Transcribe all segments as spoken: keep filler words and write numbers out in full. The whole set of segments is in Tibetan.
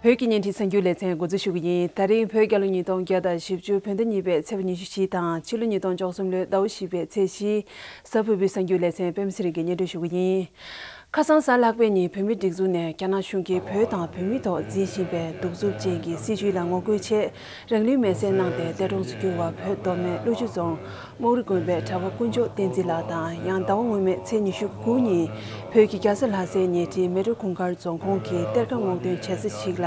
བོད་ཀྱི་བརྙན་འཕྲིན་གསར་འགྱུར་ལེ་ཚན་འགོ་འཛུགས་ཞུ་གི་ཡིན། ད་རིང་བོད་རྒྱལ་ལོ་ཉིས་སྟོང་བརྒྱ་དང་བཞི་བཅུ་བོད་ཟླ་གཉིས་པའི་ཚེས་པ་ཉི་ཤུ་བཞི་དང་ཕྱི་ལོ་ཉིས་སྟོང་བཅུ་གསུམ་ལོའི་ཟླ་བ་བཞི་པའི་ཚེས་བཞི། གཟའ་ཕུར་བུའི་གསར་འགྱུར་ལེ་ཚན་པད་མ་ཚེ་རིང་གིས་སྙན་སྒྲོན་ཞུ་གི་ཡིན། ཁ་སང་གཟའ་ལྷག་པའི་ཉིན་བོད་མིའི་སྒྲིག་འཛུགས་ནས་རྒྱ་ནག་གཞུང་གིས་བོད་དང་བོད་མི་ཐོག་འཛིན་བཞིན་པའི་གདུག་རྩུབ་ཅན་གྱི་སྲིད་བྱུས་ལ་ངོ་རྒོལ་ཆེད་རང་ལུས་མེར་སྲེག་གནང་སྟེ་འདས་གྲོངས་སུ་གྱུར་བ་བོད་མདོ་སྨད་ཀླུ་ཆུ་རྫོང་རྨོག་རུ་དགོན་པའི་གྲྭ་པ་དཀོན་མཆོག་བསྟན་འཛིན་ལགས་དང་། ཡང་ཟླ་བ་སྔོན་མའི་ཚེས་ཉི་ཤུ་དགུ་ཉིན་བོད་ཀྱི་རྒྱལ་ས་ལྷ་སའི་ཉེ་འཁྲིས་མལ་གྲོ་གུང་དཀར་རྫོང་ཁོངས་ཀྱི་གཏེར་ཁ་སྔོག་འདོན་བྱེད་ས་ཞིག་ལ་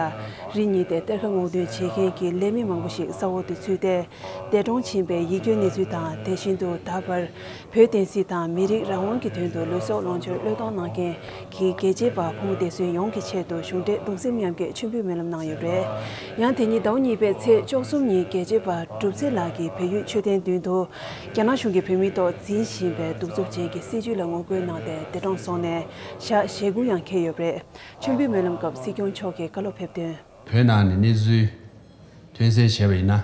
རི་ཉིལ་ཏེ་གཏེར་ཁ་སྔོག་འདོན་བྱེད་མཁན་གྱི་ལས་མི་མང་པོ་ཞིག་ས་འོག་ཏུ་ཚུད་དེ་འདས་གྲོངས་ཕྱིན་པའི་ཡིད་སྐྱོའི་གནས་ཚུལ་དང་། དེ་བཞིན་དུ་ད་བར་བོད་བསྟན་སྲིད་དང་མི་རིགས་རང་དབང་གི་དོན་དུ་ལུས་སྲོག་ལོངས་སྤྱོད་བློས་གཏོང་གནང་མཁན་གྱི་རྒྱལ་གཅེས་པ་ཕོ་མོ་འདས་གསོན་ཡོངས་ཀྱི་ཆེད་དུ་གཞུང་འབྲེལ་གདུང་སེམས་མཉམ་སྐྱེད་མཆོད་འབུལ་སྨོན་ལམ་གནང་ཡོད་པ་རེད། ཡང་དེ་ཉིན་ཟླ་བ་གཉིས་པའི་ཚེས་བཅུ་གསུམ་ཉིན་རྒྱལ་གཅེས་པ་གྲུབ་ཚེ་ལགས་ཀྱིས་བལ་ཡུལ་མཆོད་རྟེན་མདུན་དུ་རྒྱ་ནག་གཞུང་གིས་བོད་མིའི་ཐོག་འཛིན་བཞིན་པའི་གདུག་རྩུབ་ཅན་གྱི་སྲིད་བྱུས་ལ་ངོ་རྒོལ་གནང་སྟེ་འདས་གྲོངས་སོང་ནས་ཞག་ཞེ་དགུ་ཡང་འཁེལ་ཡོད་པ་རེད། མཆོད་འབུལ་སྨོན་ལམ་སྐབས་སྲིད་སྐྱོང་མཆོག་གིས་བཀའ་སློབ་ཕེབས་དོན། བོད་ནང་ནས་གནས་ཚུལ་ཐོན་གསལ་བྱས་པ་ཡིན་ན།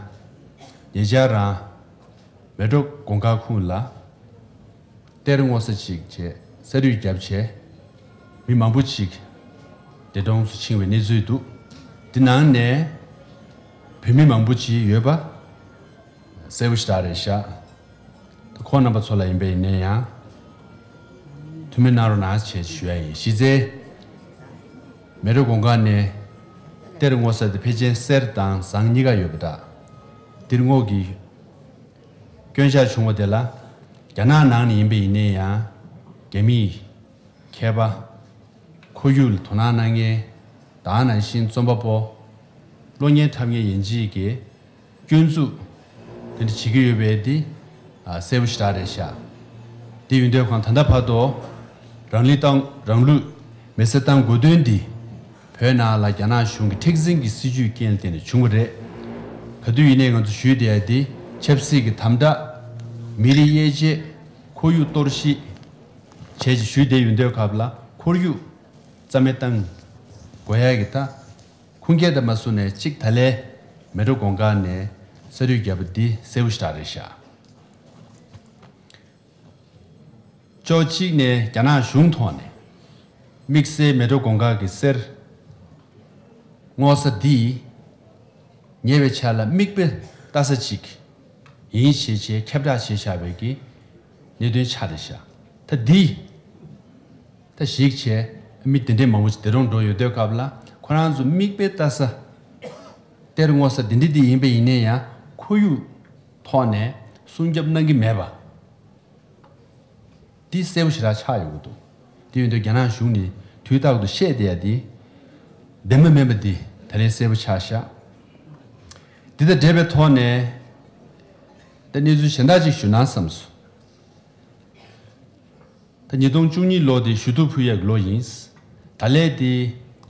ཉེ་ཆར་རང་མལ་གྲོ་གུང་དཀར་ཁུལ་ལ་གཏེར་སྔོག་ས་ཅིག་བྱས་ས་རུད་བརྒྱབ་བྱས་མི་མང་པོ་ཅིག་འདས་གྲོངས་སུ་ཕྱིན་པའི་གནས་ཚུལ་འདུག། འདི་ནང་ནས་བོད་མི་མང་པོ་ཅིག་ཡོད་པ་གསལ་པོ་ཞེ་དྲག་རེད་ཤག། ད་ཁོང་རྣམ་པ་ཚོ་ལ་ཡིན་པ་ཡིན་ན་ཡང་ཐུགས་སྨོན་གནང་རོགས་གནང་ཞེས་ཞུ་ཡ་ཡིན། གཞི་རྩའི་མལ་གྲོ་གུང་དཀར་ནས་གཏེར་སྔོག་ས་དེ་ཕལ་ཆེར་གསེར་དང་ཟངས་གཉིས་ཀ་ཡོད་པ་འདྲ། འདིར་སྔོག་གི་སྐྱོན་ཆག་བྱུང་བ་དེ་ལ་རྒྱ་ནག་ནང་ནས་ཡིན་པ་ཡིན་ན་ཡང་རྒྱ་མིའི་མཁས་པ། ཁོར་ཡུག་ལ་དོ་སྣང་གནང་མཁན། ད་ནང་བཞིན་རྩོམ་པ་པོ། གློག་བརྙན་འཁྲབ་མཁན་ཡན་ཆད་ཀྱིས་སྐྱོན་འཛུགས་དེ་འདྲ་བྱེད་ཀྱི་ཡོད་པས་དེ་གསལ་པོ་ཞེ་དྲག་རེད་ཤག། དེ་ཡིན་དུས་གང་ད་ལྟ་བར་དུ་རང་ལུས་བཏང་རང་ལུས་མེར་སྲེག་བཏང་དགོས་དོན་འདི་བོད་ནང་ལ་རྒྱ་ནག་གཞུང་གི་མཁྲེགས་འཛིན་གྱི་སྲིད་བྱུས་རྐྱེན་ལ་བརྟེན་ནས་བྱུང་བ་རེད། ག་དུས་ཡིན་ནའི་ང་ཚོ་ཞུས་བསྡད་ཡ་དེ་ཆབ་སྲིད་ཀྱི་དམ་དྲག། མི་རིགས་དབྱེ་འབྱེད། ཁོར་ཡུག་གཏོར་བཤིག་བྱས་ཅིག་ཞུས་བསྡད་ཡོད་དུས་སྐབས་ལ་ཁོར་ཡུག་རྩ་མེད་བཏང་དགོས་ཡ་གི་ད་ཁུངས་སྐྱེལ་དང་མ་བཟུང་ནས་གཅིག་ད་ལན་མལ་གྲོ་གུང་དཀར་ནས་ས་རུད་བརྒྱབ་པ་འདི་གསལ་པོ་ཞེ་དྲག་རེད་ཤག། ཕྱོགས་གཅིག་ནས་རྒྱ་ནག་གཞུང་ཐོག་ནས་དམིགས་བསལ་མལ་གྲོ་གུང་དཀར་གྱི་གསེར་སྔོག་ས་འདི་ཉེ་བའི་ཆར་ལ་མིག་དཔེ་ལྟ་ས་ཅིག་ཡིན་ཞེས་བྱས་ཁྱབ་བསྒྲགས་བྱས་བཞག་པའི་གི་གནད་དོན་ཆགས་བསྡད་ཤག། ད་འདི་ད་གཞིགས་བྱས་མི་དེ་འདྲའི་མང་པོ་ཞིག་འདས་གྲོངས་འགྲོ་ཡོད་དུས་སྐབས་ལ་ཁོ་རང་ཚོ་མིག་དཔེ་ལྟ་ས་གཏེར་སྔོག་ས་འདི་འདྲ་འདི་ཡིན་པ་ཡིན་ན་ཡང་ཁོར་ཡུག་ཐོག་ནས་སྲུང་སྐྱོབ་གནང་གི་མེད་པ། འདི་གསལ་པོ་ཞེ་དྲག་ཆགས་ཡོང་གི་འདུག། དེ་ཡིན་དུས་རྒྱ་ནག་གཞུང་ནས་དུས་རྟག་ཏུ་བཤད་བསྡད་ཡ་འདི་བདེན་པ་མིན་པ་འདི་ད་རེས་གསལ་པོ་ཆགས་ཤག། འདི་དང་འབྲེལ་བའི་ཐོག་ནས་ད་གནས་ཚུལ་གཞན་དག་ཅིག་ཞུ་ན་བསམས་སོང་། ད་ཉིས་སྟོང་བཅུ་གཉིས་ལོ་དེ་ཞུ་གཏུག་ཕུལ་ཡག་གི་ལོ་ཡིན། ད་ལན་དེ་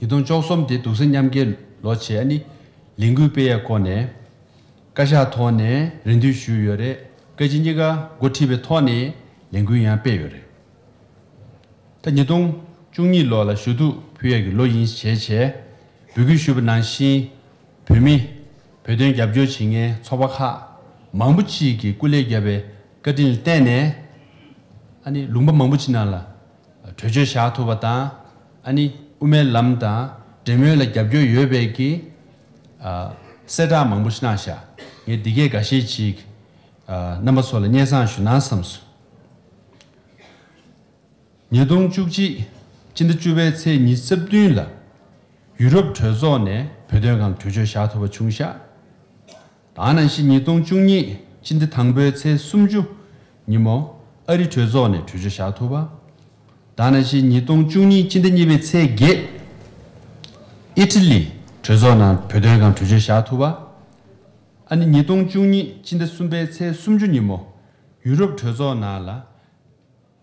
ཉིས་སྟོང་བཅུ་གསུམ་དེ་གདུང་སེམས་མཉམ་སྐྱེད་ལོ་བྱས་ནི་ལས་འགུལ་སྤེལ་ཡག་སྐོར་ནས་བཀའ་ཤག་ཐོག་ནས་རེ་འདུན་ཞུས་ཡོད་རེད། བཀའ་སྤྱི་གཉིས་ཀ་འགོ་ཁྲིད་པའི་ཐོག་ནས་ལས་འགུལ་ཡང་སྤེལ་ཡོད་རེད། ད་ཉིས་སྟོང་བཅུ་གཉིས་ལོ་ལ་ཞུ་གཏུག་ཕུལ་ཡག་གི་ལོ་ཡིན་བྱས་བྱས་འབོད་སྐུལ་ཞུས་པ་ནང་བཞིན་བོད་མི་བོད་དོན་རྒྱབ་སྐྱོར་བྱེད་མཁན་ཚོགས་པ་ཁག་མང་པོ་ཅིག་གིས་སྐུ་ལས་བརྒྱབ་པའི་བཀའ་དྲིན་ལ་བརྟེན་ནས་ཨ་ནི་ལུང་པ་མང་པོ་ཅིག་ནང་ལ་གྲོས་ཆོད་བཞག་ཐུབ་པ་དང་ཨ་ནི་དབུ་མའི་ལམ་དང་འབྲེལ་མོལ་ལ་རྒྱབ་སྐྱོར་ཡོད་པའི་གི་གསལ་བསྒྲགས་མང་པོ་ཞིག་གནང་ཤག། ངས་འདི་གས་འགའ་ཤས་ཅིག་རྣམ་པ་ཚོ་ལ་སྙན་སེང་ཞུ་ན་བསམས་སོང་། ཉིས་སྟོང་བཅུ་གཅིག་སྤྱི་ཟླ་བཅུ་པའི་ཚེས་ཉི་ཤུ་རྩ་བདུན་ལ་ཡུ་རོབ་གྲོས་ཚོགས་ནས་བོད་དོན་སྒང་ལ་གྲོས་ཆོད་བཞག་ཐུབ་པ་བྱུང་ཤག། ད་ནང་བཞིན་ཉིས་སྟོང་བཅུ་གཉིས་སྤྱི་ཟླ་དང་པོའི་ཚེས་སུམ་ཅུ་ཉིན་མོ་ཨ་རི་གྲོས་ཚོགས་ནས་གྲོས་ཆོད་བཞག་ཐུབ་པ། ད་ནང་བཞིན་ཉིས་སྟོང་བཅུ་གཉིས་སྤྱི་ཟླ་གཉིས་པའི་ཚེས་བརྒྱད་ཨི་ཊ་ལི་གྲོས་ཚོགས་ནང་བོད་དོན་སྒང་གྲོས་ཆོད་བཞག་ཐུབ་པ། ཨ་ནི་ཉིས་སྟོང་བཅུ་གཉིས་སྤྱི་ཟླ་གསུམ་པའི་ཚེས་སུམ་ཅུ་ཉིན་མོ་ཡུ་རོབ་གྲོས་ཚོགས་ནང་ལ་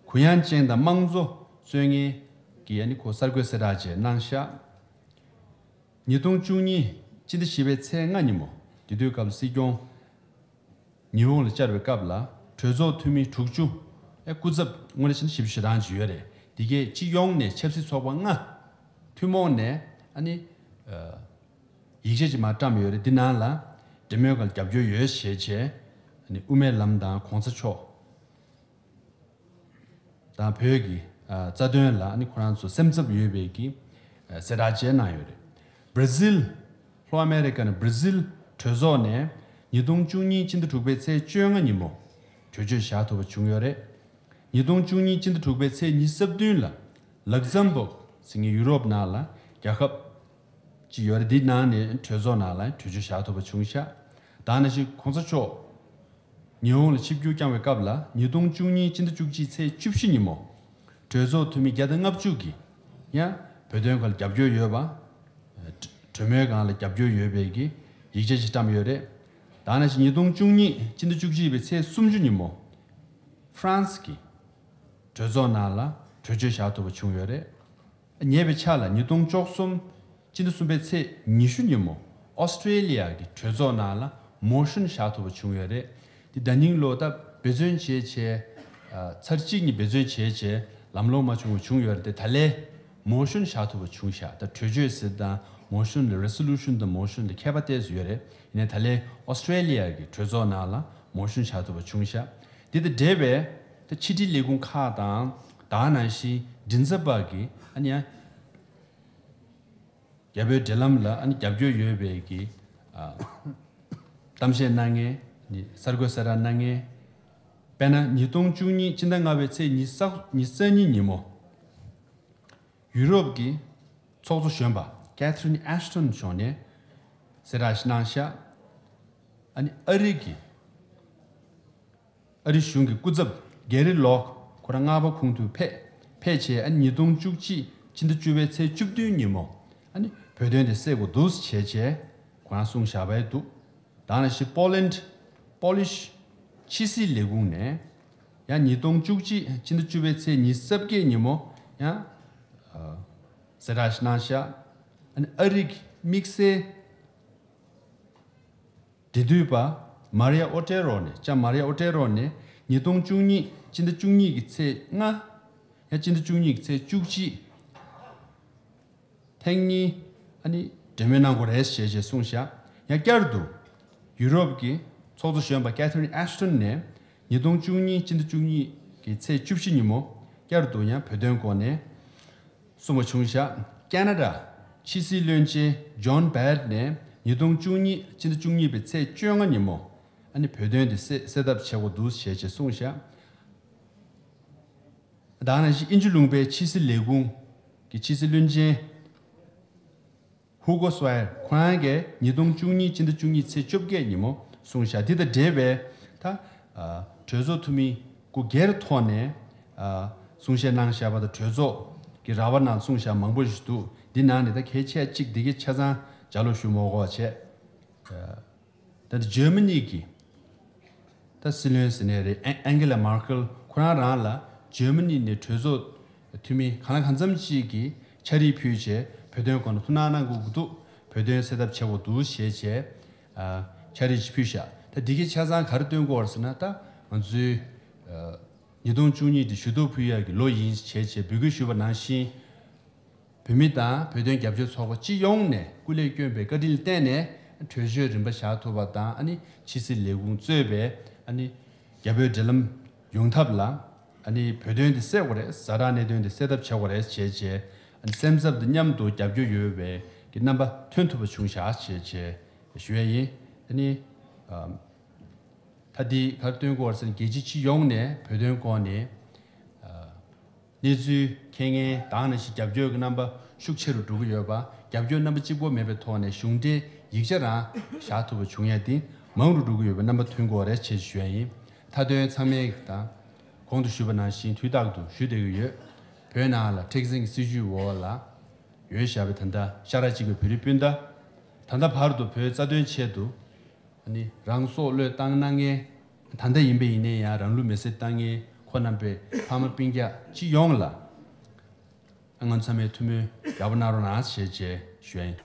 གུ་ཡངས་ཅན་དང་དམངས་གཙོ་རྩོད་མཁན་གྱི་ཨ་ནི་ཁོ་གསར་འགོད་གསལ་བསྒྲགས་བཅས་གནང་ཤག། ཉིས་སྟོང་བཅུ་གཉིས་སྤྱི་ཟླ་བཞི་པའི་ཚེས་ལྔ་ཉིན་མོ་དེ་དུས་སྐབས་སྲིད་སྐྱོང་ཉི་ཧོང་ལ་བཅར་བའི་སྐབས་ལ་གྲོས་ཚོགས་འཐུས་མི་དྲུག་ཅུ་ཨེ་སྐུ་ཚབ་དངོས་གནས་བྱས་ན་བཞི་བཅུ་ཞེ་གྲངས་ཅིག་ཡོད་རེད། དེ་གས་སྤྱི་ཡོངས་ནས་ཆབ་སྲིད་ཚོགས་པ་ལྔ་ཐུན་མོང་ནས་ཨ་ནི་ཡིག་ཆ་ཅིག་མར་བཀྲམ་ཡོད་རེད། འདི་ནང་ལ་འབྲེལ་མོལ་སྒང་རྒྱབ་སྐྱོར་ཡོད་ཞེས་བྱས་ཨ་ནི་དབུ་མའི་ལམ་དང་གོང་ས་མཆོག་དང་བོད་ཀྱི་རྩ་དོན་ལ་ཨ་ནི་ཁོ་རང་ཚོ་སེམས་འཚབ་ཡོད་པའི་གི་གསལ་བསྒྲགས་བཅས་གནང་ཡོད་རེད། བྷར་ཛིལ། ལྷོ་ཨ་མེ་རི་ཀ་ནས་བྷར་ཛིལ་གྲོས་ཚོགས་ནས་ཉིས་སྟོང་བཅུ་གཉིས་སྤྱི་ཟླ་དྲུག་པའི་ཚེས་བཅོ་ལྔ་ཉིན་མོ་གྲོས་ཆོད་བཞག་ཐུབ་པ་བྱུང་ཡོད་རེད། ཉིས་སྟོང་བཅུ་གཉིས་སྤྱི་ཟླ་དྲུག་པའི་ཚེས་ཉི་ཤུ་རྩ་བདུན་ལ་ལག་ཛམ་བྷོག་ཟེར་མཁན་ཡུ་རོབ་ནང་ལ་རྒྱལ་ཁབ་ཅིག་ཡོད་རེད། འདི་ནང་ནས་གྲོས་ཚོགས་ནང་ལ་གྲོས་ཆོད་བཞག་ཐུབ་པ་བྱུང་ཤག་ད་ནང་བཞིན་གོང་ས་མཆོག་ཉི་ཧོང་ལ་ཆིབས་བསྒྱུར་བསྐྱངས་པའི་སྐབས་ལ་ཉིས་སྟོང་བཅུ་གཉིས་སྤྱི་ཟླ་བཅུ་གཅིག་ཚེས་བཅུ་བཞི་ཉིན་མོ། གྲོས་ཚོགས་འཐུས་མི་བརྒྱ་དང་ལྔ་བཅུ་གིས་ཡང་བོད་དོན་སྐོར་ལ་རྒྱབ་སྐྱོར་ཡོད་པ། གྲོས་མོལ་སྒང་ལ་རྒྱབ་སྐྱོར་ཡོད་པའི་གི་ཡིག་ཆ་ཞིག་བཀྲམ་ཡོད་རེད། ད་ནང་བཞིན་ཉིས་སྟོང་བཅུ་གཉིས་སྤྱི་ཟླ་བཅུ་གཅིག་པའི་ཚེས་སུམ་ཅུ་ཉིན་མོ། ཧྥ་རན་སི་གི་གྲོས་ཚོགས་ནང་ལ་གྲོས་ཆོད་བཞག་ཐུབ་པ་བྱུང་ཡོད་རེད། ཉེ་བའི་ཆར་ལ་ཉིས་སྟོང་བཅུ་གསུམ་སྤྱི་ཟླ་གསུམ་པའི་ཚེས་ཉི་ཤུ་ཉིན་མོ་ཨོ་སི་ཀྲེ་ལི་ཡ་གི་གྲོས་ཚོགས་ནང་ལ་མོ་ཤོན་བཞག་ཐུབ་པ་བྱུང་ཡོད་རེད། འདི་ཟླ་ཉིན་ལོ་ད་འབད་བརྩོན་བྱས་བྱས། ཨ། ཚར་གཅིག་གཉིས་འབད་བརྩོན་བྱས་བྱས་ལམ་ལྷོང་མ་བྱུང་བ་བྱུང་ཡོད་རེད་དེ། ད་ལས་མོ་ཤོན་བཞག་ཐུབ་པ་བྱུང་ཤག་ད་གྲོས་ཆོད་ཟེར་དང་མོ་ཤོན་ལ་རེ་སོ་ལུ་ཤོན་དང་མོ་ཤོན་ལ་ཁྱད་པར་ཏོག་ཙམ་ཡོད་རེད། ཡིན་ནའི་ད་ལས་ཨོ་སི་ཀྲེ་ལི་ཡ་གི་གྲོས་ཚོགས་ནང་ལ་མོ་ཤོན་བཞག་ཐུབ་པ་བྱུང་ཤག་འདི་དང་འབྲེལ་བའི་ད་ཕྱི་དྲིལ་ལས་ཁུངས་ཁག་དང་། ད་ནང་བཞིན་མགྲིན་ཚབ་པ་གིས་ཨ་ནི་ཡང་རྒྱ་བོད་འབྲེལ་ལམ་ལ་ཨ་ནི་རྒྱབ་སྐྱོར་ཡོད་པའི་གི། ཨ། གཏམ་བཤད་གནང་མཁན་ནི་གསར་འགོད་གསལ་བསྒྲགས་གནང་མཁན། དཔེར་ན་ཉིས་སྟོང་བཅུ་གཉིས་སྤྱི་ཟླ་ལྔ་པའི་ཚེས་ཉི་ཤུ་རྩ་གཉིས་ཉིན་མོ། ཡུ་རོབ་ཀྱི་ཚོགས་གཙོ་གཞོན་པ་ཀེ་ཐི་རིན་ཨེ་ཤི་ཊོན་མཆོག་ནས་གསལ་བསྒྲགས་ཤིག་གནང་ཤག་ཨ་ནི་ཨ་རི་གི། ཨ་རི་གཞུང་གི་སྐུ་ཚབ་གེ་རི་ལོག་ཁོ་རང་སྔ་པོ་ཁོང་དུ་ཕེབས། ཕེབས་བྱས་ཨ་ནི་ཉིས་སྟོང་བཅུ་གཅིག་སྤྱི་ཟླ་བཅུ་པའི་ཚེས་བཅུ་བདུན་ཉིན་མོ་ཨ་ནི་བོད་དོན་དེ་སེལ་དགོས་འདུག་བྱས་བྱས་ཁོ་རང་གསུངས་བཞག་པ་འདུག་ད་ནང་བཞིན་པོ་ལན། པོ་ལིཤ་ཕྱི་སྲིད་ལས་ཁུངས་ནས་ཡང་ཉིས་སྟོང་བཅུ་གཅིག་སྤྱི་ཟླ་བཅུ་པའི་ཚེས་ཉི་ཤུ་རྩ་བརྒྱད་ཉིན་མོ་ཡང་། ཨ། གསལ་བསྒྲགས་ཤིག་གནང་ཤག་ཨ་ནི་ཨ་རིའི་དམིགས་བསལ་འབྲེལ་མཐུད་པ་མ་རི་ཡ་ཨོ་ཏེ་རོ་ནས། ལྕམ་མ་རི་ཡ་ཨོ་ཏེ་རོ་ནས་ཉིས་སྟོང་བཅུ་གཉིས་སྤྱི་ཟླ་བཅུ་གཉིས་ཀྱི་ཚེས་ལྔ། ཡང་སྤྱི་ཟླ་བཅུ་གཉིས་ཀྱི་ཚེས་བཅུ་གཅིག་ཐེངས་གཉིས་ཨ་ནི་གྲོས་མོལ་གནང་དགོས་རེད་ཞེས་ཞེས་གསུངས་ཤག་ཡང་བསྐྱར་དུ་ཡུ་རོབ་ཀྱི་ཚོགས་གཙོ་གཞོན་པ་ཀེ་ཐི་རིན་ཨེ་ཤི་ཊོན་ནས་ཉིས་སྟོང་བཅུ་གཉིས་སྤྱི་ཟླ་བཅུ་གཉིས་ཀྱི་ཚེས་བཅུ་བཞི་ཉིན་མོ་བསྐྱར་དུ་ཡང་བོད་དོན་སྐོར་ནས་གསུངས་པ་བྱུང་ཤག་ཀེ་ན་ཌ་ཕྱི་སྲིད་བློན་ཆེན་ཇོན་སྦེར་ནས་ཉིས་སྟོང་བཅུ་གཉིས་སྤྱི་ཟླ་བཅུ་གཉིས་པའི་ཚེས་བཅོ་ལྔ་ཉིན་མོ་ཨ་ནི་བོད་དོན་དེ་སེལ་སེལ་ཐབས་བྱེད་དགོས་འདུག་ཞེས་ཞེས་གསུངས་ཤག་ད་ནང་བཞིན་དབྱིན་ཇི་ལུང་པའི་ཕྱི་སྲིད་ལས་ཁུངས་ཀྱི་ཕྱི་སྲིད་བློན་ཆེན་ཧུ་གོ་སུའེར་ཁོ་རང་གིས་ཉིས་སྟོང་བཅུ་གཉིས་སྤྱི་ཟླ་བཅུ་གཉིས་ཚེས་བཅོ་བརྒྱད་ཉིན་མོ་གསུངས་ཤག་འདི་དང་འབྲེལ་བའི་ད། ཨ། གྲོས་ཚོགས་འཐུས་མི་སྐུ་སྒེར་ཐོག་ནས། ཨ། གསུང་བཤད་གནང་བཞག་པ་དང་གྲོས་ཚོགས་ཀྱི་ར་བ་ནང་གསུངས་བཞག་མང་པོ་ཞིག་འདུག་འདི་ནང་ནས་ད་གལ་ཆེ་གཅིག་འདི་གའི་ཆ་ཚང་ལྗགས་ཀློག་ཞུ་མ་དགོས་པ་བྱས། ཨ། ད་ལྟ་འཇར་མ་ནི་གི་ད་སྲིད་བློན་ཟེར་ནའི་རེད། ཨེ། ཨན་གེ་ལ་མར་ཀེལ་ཁོ་རང་རང་ལ་འཇར་མ་ནི་ནས་གྲོས་ཚོགས་འཐུས་མི་གང་ལ་གང་འཚམ་ཅིག་གིས་ཕྱག་བྲིས་ཕུལ་བྱས་བོད་དོན་སྐོར་ནས་ཐུགས་སྣང་གནང་དགོས་ཀྱི་འདུག་བོད་དོན་སེལ་ཐབས་བྱེད་དགོས་འདུག་ཞེས་བྱས། ཨ། ཕྱག་བྲིས་ཅིག་ཕུལ་ཤག་ད་འདི་གའི་ཆ་ཚང་ག་རེ་སྟོན་གྱི་ཡོད་རེད་ཟེར་ན། ད་ང་ཚོའི། ཨ། ཉིས་སྟོང་བཅུ་གཉིས་དེ་ཞུ་གཏུག་ཕུལ་ཡག་གི་ལོ་ཡིན་ཞེས་བྱས་འབོད་སྐུལ་ཞུས་པ་ནང་བཞིན། བོད་མི་དང་བོད་དོན་རྒྱབ་སྐྱོར་ཚོགས་པ་སྤྱི་ཡོངས་ནས་སྐུ་ལས་བསྐྱོན་པའི་བཀའ་དྲིན་ལ་བརྟེན་ནས་གྲོས་ཆོད་རིམ་པ་བཞག་ཐུབ་པ་དང་། ཨ་ནི་ཕྱི་སྲིད་ལས་ཁུངས་གཙོས་པའི་ཨ་ནི་རྒྱ་བོད་འབྲེལ་ལམ་ཡོང་ཐབས་ལ། ཨ་ནི་བོད་དོན་དེ་སེལ་དགོས་རེད། ཛ་དྲག་གནད་དོན་དེ་སེལ་ཐབས་བྱེད་དགོས་རེད་ཅེས་བྱས། ཨ་ནི་སེམས་འཚབ་དང་མཉམ་དུ་རྒྱབ་སྐྱོར་ཡོད་པའི་གི་རྣམ་པ་ཐོན་ཐུབ་པ་བྱུང་ཤག་ཅེས་བྱས་ཞུ་ཡ་ཡིན། ཨ་ནི། ཨམ། ད་འདི་ག་རེ་སྟོན་དགོས་རེད་ཟེར་ན། རྒྱལ་སྤྱི་སྤྱི་ཡོངས་ནས་བོད་དོན་སྐོར་ནས། ཨ། གནས་ཚུལ་མཁྱེན་མཁན་དང་། ནང་བཞིན་རྒྱབ་སྐྱོར་གྱི་རྣམ་པ་ཤུགས་ཆེ་རུ་འགྲོ་གི་ཡོད་པ། རྒྱབ་སྐྱོར་རྣམ་པ་གཅིག་པོ་མེད་པའི་ཐོག་ནས་གཞུང་འབྲེལ་ཡིག་ཆ་རང་བཞག་ཐུབ་པ་བྱུང་ཡ་དེ་མང་རུ་འགྲོ་གི་ཡོད་པའི་རྣམ་པ་ཐོན་གྱི་ཡོད་རེད་ཅེས་ཞུ་ཡ་ཡིན། མཐའ་དོན་ཚང་མས་དང་། གོང་དུ་ཞུས་པ་ནང་བཞིན་དུས་རྟག་ཏུ་ཞུ་བསྡད་ཀྱི་ཡོད། བོད་ནང་ལ་མཁྲེགས་འཛིན་གྱི་སྲིད་བྱུས་འོག་ལ་ཡོད་བཞག་པའི་ད་ལྟ་ཤ་ཁྲག་གཅིག་པའི་བོད་རིགས་སྤུན་ཟླ། ད་ལྟ་བར་དུ་བོད་རྩ་དོན་ཆེད་དུ། ཨ་ནི་རང་སྲོག་བློས་བཏང་གནང་མཁན། ད་ལྟ་ཡིན་པ་ཡིན་ནའི་ཡང་རང་ལུས་མེར་སྲེག་བཏང་མཁན་ཁོང་རྣམ་པའི་ཕ་མ་སྤུན་ཀྱག་སྤྱི་ཡོངས་ལ། ཨ། ང་ཚང་མས་ཐུགས་སྨོན་ཡག་པོ་གནང་རོགས་གནང་ཞེས་བཅས་ཞུ་ཡ་ཡིན།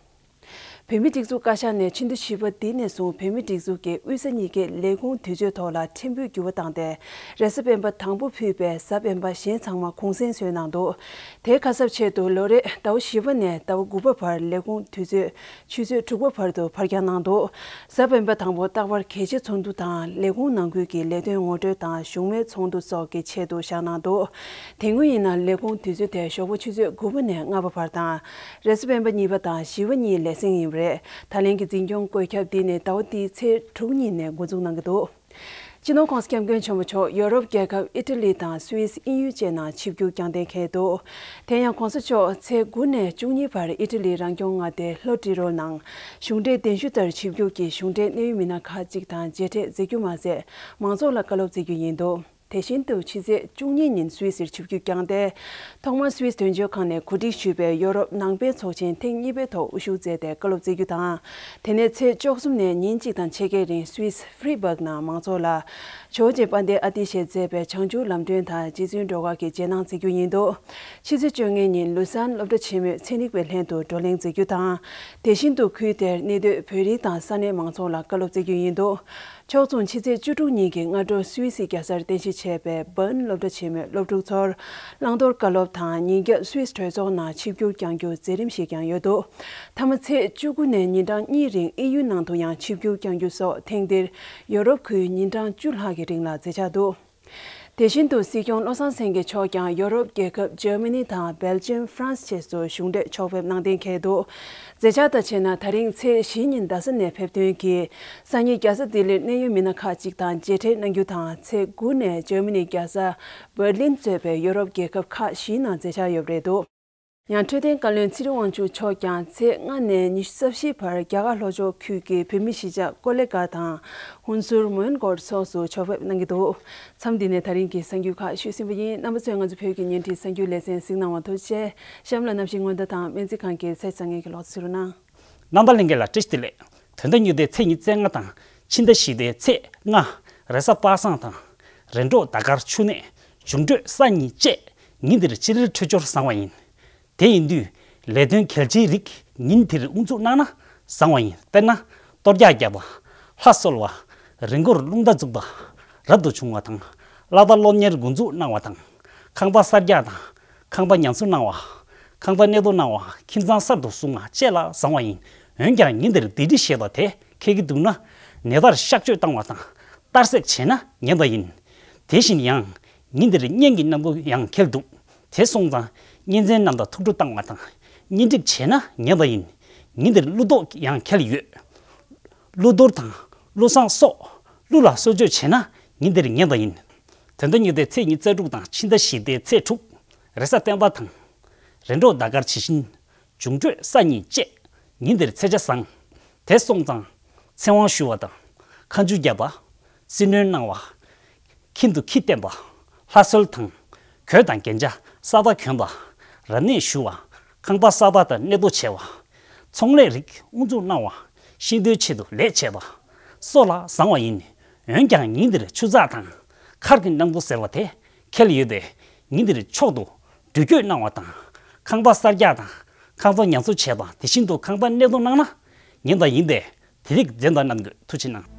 བོད་མིའི་སྒྲིག་འཛུགས་བཀའ་ཤག་ནས་ཕྱི་ཟླ་བཞི་པ་འདི་ནས་བཟུང་བོད་མིའི་སྒྲིག་འཛུགས་ཀྱི་དབུས་ས་གཉིས་ཀའི་ལས་ཁུངས་དུས་ཚོད་ཐོག་ལ་ཕྲན་བུ་འགྱུར་བ་བཏང་སྟེ། རེས་གཟའ་སྤེན་པ་དང་པོ་ཕུད་པའི་གཟའ་སྤེན་པ་གཞན་ཚང་མ་གུང་སེང་བཟོས་གནང་འདུག་དེའི་ཁ་གསབ་ཆེད་དུ་ལོ་རེ་ཟླ་བ་བཞི་པ་ནས་ཟླ་བ་དགུ་པ་བར་ལས་ཁུངས་དུས་ཚོད་ཆུ་ཚོད་དྲུག་པ་བར་དུ་ཕར་འགྱངས་གནང་འདུག་གཟའ་སྤེན་པ་དང་པོ་རྟག་པར་གལ་ཆེ་ཚོགས་འདུ་དང་ལས་ཁུངས་ནང་ཁུལ་གྱི་ལས་དོན་ངོ་སྤྲོད་དང་བཞུགས་མོལ་ཚོགས་འདུ་སོགས་ཀྱི་ཆེད་དུ་བཞག་གནང་འདུག་དེ་སྔོན་ཡིན་ན་ལས་ཁུངས་དུས་ཚོད་དེ་ཞོགས་པ་ཆུ་ཚོད་དགུ་པ་ནས་ལྔ་པ་བར་དང་། རེས་གཟའ་སྤེན་པ་གཉིས་པ་དང་བཞི་པ་གཉིས་ལས་སེང་ཡིན་པ་རེད། ད་ལན་གྱི་འཛིན་སྐྱོང་བཀོད་ཁྱབ་འདི་ནི་ཟླ་བ་འདིའི་ཚེས་དྲུག་ཉིན་ནས་འགོ་འཛུགས་གནང་གི་འདུག་སྤྱི་ནོར་༸གོང་ས་༸སྐྱབས་མགོན་ཆེན་པོ་མཆོག་ཡོ་རོབ་རྒྱལ་ཁབ་ཨི་ཊ་ལི་དང་སུད་སི་དབྱིན་ཡུལ་བཅས་ནང་ཆིབས་བསྒྱུར་བསྐྱངས་གཏན་འཁེལ་འདུག་དེ་ཡང་༸གོང་ས་མཆོག་ཚེས་དགུ་ནས་བཅུ་གཉིས་བར་ཨི་ཊ་ལི་རང་སྐྱོང་མངའ་སྡེའི་ལྷོ་ཏི་རོལ་ནང་གཞུང་འབྲེལ་གདན་ཞུ་ལྟར་ཆིབས་བསྒྱུར་གྱིས་གཞུང་འབྲེལ་གནད་ཡོད་མི་སྣ་ཁག་ཅིག་དང་མཇལ་འཕྲད་མཛད་རྒྱུ་མ་ཟད། མང་ཚོགས་ལ་བཀའ་སློབ་སྩལ་རྒྱུ་ཡིན་འདུག་དེ་བཞིན་དུ་ཕྱི་ཚེས་བཅུ་གཉིས་ཉིན་སུད་སིར་ཆིབས་བསྒྱུར་བསྐྱངས་ཏེ། ཐོག་མར་སུད་སི་དོན་གཅོད་ཁང་ནས་གོ་སྒྲིག་ཞུས་པའི་ཡོ་རོབ་ནང་པའི་ཚོགས་ཆེན་ཐེངས་གཉིས་པའི་ཐོག་དབུ་བཞུགས་མཛད་དེ་བཀའ་སློབ་སྩལ་རྒྱུ་དང་། དེ་ནས་ཚེས་བཅུ་གསུམ་ནས་ཉིན་གཅིག་དང་ཕྱེད་ཀའི་རིང་སུད་སི་ཧྥི་རི་སྦག་ནང་མང་ཚོགས་ལ། ཇོ་རྗེ་དཔལ་ལྡན་ཨ་ཏི་ཤས་མཛད་པའི་བྱང་ཆུབ་ལམ་སྒྲོན་དང་རྗེ་བཙུན་སྒྲོལ་དཀར་གྱི་རྗེས་གནང་མཛད་རྒྱུ་ཡིན་འདུག་ཕྱི་ཚེས་བཅོ་ལྔ་ཉིན་ལུ་སན་སློབ་གྲྭ་ཆེན་མོའི་ཚན་རིག་པའི་ལྷན་དུ་བགྲོ་གླེང་མཛད་རྒྱུ་དང་། དེ་བཞིན་དུ་ཁུལ་དེར་གནས་སྡོད་བོད་རིགས་དང་ས་གནས་མང་ཚོགས་ལ་བཀའ་སློབ་སྩལ་རྒྱུ་ཡིན་འདུག་ཕྱོགས་མཚུངས་ཕྱི་ཚེས་བཅུ་དྲུག་ཉིན་གྱི་སྔ་དྲོ་སུད་སི་རྒྱལ་སར་རྟེན་གཞི་བྱས་པའི་བྷརན་སློབ་གྲྭ་ཆེན་མོའི་སློབ་ཕྲུག་ཚོར་བླང་དོར་བཀའ་སློབ་དང་ཉིན་རྒྱབ་སུད་སི་གྲོས་ཚོགས་ནང་ཆིབས་བསྒྱུར་བསྐྱང་རྒྱུ་མཛད་རིམ་ཞིག་ཀྱང་ཡོད་འདུག་མཐའ་མ་ཚེས་བཅུ་དགུ་ནས་ཉིན་གྲངས་གཉིས་རིང་དབྱིན་ཡུལ་ནང་དུ་ཡང་ཆིབས་བསྒྱུར་བསྐྱང་རྒྱུ་སོགས་ཐེངས་འདིར་ཡོ་རོབ་ཁུལ་ཉིན་གྲངས་བཅུ་ལྷག་གི་རིང་ལ་མཛད་འཆར་འདུག་དེ་བཞིན་དུ་སྲིད་སྐྱོང་བློ་བཟང་སེང་གེ་མཆོག་ཀྱང་ཡོ་རོབ་རྒྱལ་ཁབ་འཇར་མ་ནི་དང་སྦེལ་ཇམ། ཧྥ་རན་སི་བཅས་སུ་གཞུང་འབྲེལ་ཕྱོགས་ཕེབས་གནང་གཏན་འཁེལ་འདུག་མཛད་འཆར་དང་བྱས་ན་ད་རིང་ཚེས་བཞི་ཉིན་རྡ་ས་ནས་ཕེབས་ཐོན་གྱིས་སང་ཉིན་རྒྱལ་ས་ལྡི་ལིར་གནད་ཡོད་མི་སྣ་ཁག་ཅིག་དང་མཇལ་འཕྲད་གནང་རྒྱུ་དང་ཚེས་དགུ་ནས་འཇར་མ་ནི་རྒྱལ་ས་སྦར་ལིན་གཙོས་པའི་ཡོ་རོབ་རྒྱལ་ཁབ་ཁག་བཞིའི་ནང་མཛད་འཆར་ཡོད་པ་རེད་འདུག་ཡང་འཕྲོད་བསྟེན་བཀའ་བློན་ཚེ་རིང་དབང་ཕྱུག་མཆོག་ཀྱང་ཚེས་ལྔ་ནས་ཉི་ཤུ་རྩ་བཞི་བར་རྒྱ་གར་ལྷོ་ཕྱོགས་ཁུལ་གྱི་བོད་མི་གཞིས་ཆགས་ཀོ་ལེ་གྷལ་དང་ཧུན་སུར་མོན་གྷོར་སོགས་སུ་ཕྱོགས་ཕེབས་གནང་གི་འདུག་མཚམས་འདི་ནས་ད་རིང་གི་གསར་འགྱུར་ཁག་ཞུས་ཟིན་པ་ཡིན། རྣམ་པ་ཚོས་ང་ཚོ་བོད་ཀྱི་བརྙན་འཕྲིན་གསར་འགྱུར་ལེ་ཚན་གཟིགས་གནང་བར་ཐུགས་རྗེ་ཆེ། གཤམ་ལ་གནམ་གཤིས་སྔོན་བརྡ་དང་སྨན་རྩིས་ཁང་གི་ཚེས་བཟང་ངན་གྱི་ལོག་ཚིག་རུ་གནང་། གནམ་བདག་ལྷན་རྒྱས་ལ་བཀྲ་ཤིས་བདེ་ལེགས། དོན་ཟླ་སྨྱུག་ཟླའི་ཚེས་ཉི་ཤུ་རྩ་ལྔ་དང་ཕྱི་ཟླ་བཞི་ཟླའི་ཚེས་ལྔ། རེས་གཟའ་པ་སངས་དང་། རེས་འགྲོགས་ཟླ་སྐར་ཆུ་གནས། འབྱུང་འཕྲོད་གཟའ་ཉིན་བཅས་ཉིན་འདིར་སྤྱིར་འཕྲོད་སྦྱོར་བཟང་བ་ཡིན། དེ་ཡིན་དུས་ལས་དོན་གལ་ཆེའི་རིགས་ཉིན་དེར་དབུ་འཛུགས་གནང་ན་བཟང་བ་ཡིན། དཔེར་ན། གཏོར་རྒྱག་བརྒྱབ་པ། ལྷ་གསོལ་བ། རི་མགོར་རླུང་རྟ་འཛུགས་པ། རབ་ཏུ་བྱུང་བ་དང་། གླ་རྟ་སློབ་གཉེར་འགོ་འཛུགས་གནང་བ་དང་། ཁང་པ་གསར་རྒྱག་དང་། ཁང་པ་ཉམས་གསོ་གནང་བ། ཁང་པ་གནས་སྡོད་གནང་བ། ཁྱིམ་ཚང་གསར་དུ་བཟུང་བ་བཅས་ལ་བཟང་བ་ཡིན། འོན་ཀྱང་ཉིན་དེར་སྡིག་སྒྲིབ་བཤགས་པ་དེ་འཁེལ་གྱི་འདུག་ན། ནད་པར་གཤག་བཅོས་བཏང་བ་དང་གཏར་སྲེག་བྱས་ན་ཉེས་པ་ཡིན། དེ་བཞིན་ཡང་ཉིན་དེར་གཉེན་གྱི་གནང་སྡོམ་ཡང་འཁེལ་འདུག་དེ་སོང་ཙང་གཉེན་ཚན་རྣམས་དང་ཐུགས་སྤྲོ་བཏང་བ་དང་གཉེན་སྒྲིག་བྱས་ན་ཉེས་པ་ཡིན། ཉིན་དེར་ཀླུ་གཏོར་ཡང་འཁེལ་ཡོད། ཀླུ་གཏོར་དང་ཀླུ་བསངས་སོགས་ཀླུ་ལ་གསོལ་མཆོད་བྱས་ན་ཉིན་དེར་ཉེས་པ་ཡིན། དོན་ཟླ་སྨྱུག་ཟླའི་ཚེས་ཉི་ཤུ་རྩ་དྲུག་དང་ཕྱི་ཟླ་བཞི་ཟླའི་ཚེས་དྲུག་རེས་གཟའ་སྤེན་པ་དང་། རེས་འགྲོགས་ཟླ་སྐར་ཇི་བཞིན། འབྱུང་འཕྲོད་གཟའ་ཉིན་བཅས་ཉིན་དེར་ཚེས་ཆ་བཟང་། དེ་སོང་ཙང་ཚེ་དབང་ཞུ་བ་དང་། ཁ་མཆུ་བརྒྱབ་པ། སྲི་གནོན་གནང་བ། ཁྱིམ་དུ་ཁྱི་བསྟེན་པ། ལྷ་གསོལ་དང་། གོས་དང་རྒྱན་ཆ་གསར་པ་གྱོན་པ། རབ་གནས་ཞུ་བ། ཁང་པ་གསར་པ་དང་གནས་སྡོད་བྱས་པ། ཚོང་ལས་རིགས་དབུ་འཛུགས་གནང་བ། ཤིང་རྟའི་ཆེད་དུ་ལས་བྱས་པ། སོགས་ལ་བཟང་བ་ཡིན། འོན་ཀྱང་ཉིན་འདིར་ཆུ་ཚགས་དང་། མཁར་གྱི་གནང་སྡོམ་ཟེར་བ་དེ་འཁེལ་ཡོད་པས་ཉིན་འདིར་མཆོག་ཏུ་འགྲུལ་སྐྱོད་གནང་བ་དང་། ཁང་པ་གསར་རྒྱག་དང་། ཁང་པ་ཉམས་གསོ་བྱས་པ་དེ་བཞིན་དུ་ཁང་པ་གནས་སྡོད་གནང་ན་ཉེས་པ་ཡིན་པས་དེ་རིགས་འཛེམ་དགོས་གནང་དགོས། ཐུགས་རྗེ་གནང་།